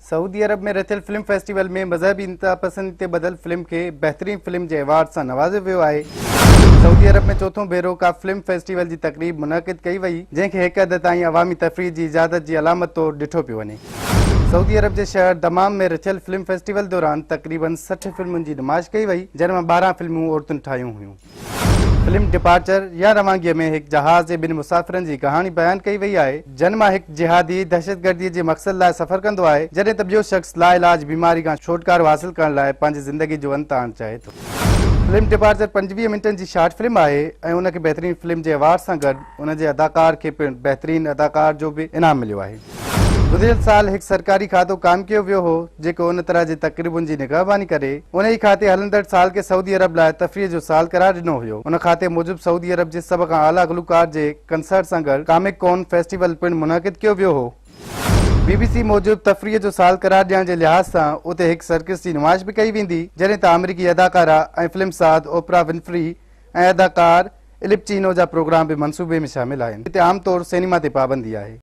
سعودي عرب ۾ رٿيل film festival ۾ مذهبي انتهاپسندي تي ٻڌل فلم کي بهترين فلم جي ايوارڊ سان نوازيو ويو آهي. سعودي عرب ۾ چوٿون ڀيرو ڪا فلم فيسٽيول جي تقريب منعقد ڪئي وئي، جنهن کي هڪ حد تائين عوامي تفريح جي اجازت جي علامت طور ڏٺو پيو وڃي. سعودي عرب جي شهر دمام ۾ رٿيل فلم فيسٽيول دوران تقريبن 60 فلمن جي نمائش ڪئي وئي، جن مان 12 فلمون عورتن ٺاهيون هيون. فلم ڊپارچر يا روانگيء ۾ هڪ جهاز جي ٻن مسافرن جي ڪهاڻي بيان ڪئي وئي آهي، جن مان هڪ جهادي دهشتگرديء جي مقصد لاء سفر ڪندو آهي، جڏهن ته ٻيو شخص لاعلاج بيماري کان ڇوٽڪارو حاصل ڪرڻ لاء پنهنجي زندگي جو انت آڻڻ چاهي ٿو. فلم ڊپارچر 25 منٽن جي شارٽ فلم آهي ۽ ان کي بهترين فلم جي ايوارڊ سان گڏ ان جي اداڪار کي پڻ بهترين اداڪار جو به انعام مليو آهي. گذريل سال هڪ سرڪاري کاتو قائم ڪيو ويو هو، جيڪو ان طرح جي تقريبن جي نگهباني ڪري. ان ئي کاتي هلندڙ سال کي سعودي عرب لاء تفريح جو سال قرار ڏنو هيو. ان کاتي موجب سعودي عرب جي سڀ کان اعليٰ گلوڪار جي ڪنسرٽ سان گڏ ڪامڪ ڪون فيسٽيول پڻ منعقد ڪيو ويو هو. بي بي سي موجب تفريح جو سال قرار ڏيڻ جي لحاظ سان اتي هڪ سرڪس جي نمائش به ڪئي ويندي، جڏهن ته آمريڪي اداڪارا ۽ فلم ساز اوپرا ونفري ۽ اداڪار الپچينو جا پروگرام به منصوبي ۾ شامل آهن، جتي عام طور سئنيما تي پابندي آهي.